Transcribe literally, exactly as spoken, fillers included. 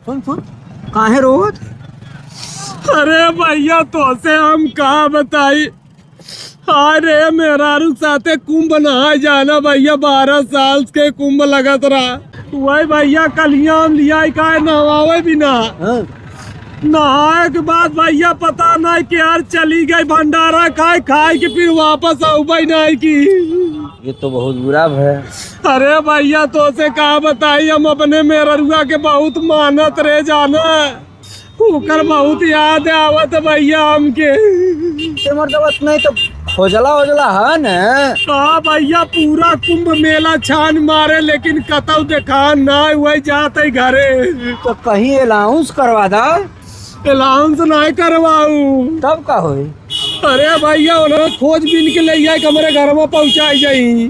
सुन, सुन, काहे रोवत? अरे भइया, तोसे हम का बताई, अरे मेहरारू के साथे कुंभ नहाए जाना भइया, बारह साल के कुंभ लगत रहा। वही भइया, कलिया हम लियाई काहे नहवावे बिना। हाँ। नहाए के बाद भइया, पता नहीं कि यार चली गई भंडारा खाए, खाए के फिर वापस आउबे नहीं की। ये तो बहुत बुरा भय। अरे भइया, तोसे का बताई, हम अपने मेहररुआ के बहुत मानत रहे जाना, ओकर बहुत याद आवत भइया हमके। ते मर्दवा नहीं तो खोजला ओजला है न? हाँ भइया, पूरा कुंभ मेला छान मारे, लेकिन कतौ देखा ना, वही जात है घरे। तो कहीं अनाउंस करवा दा। अनाउंस नहीं करवाऊ। तब का होई? अरे भइया, उन्हें खोज बीन के ले जाए, हमरे घर में पहुँचाई जाई।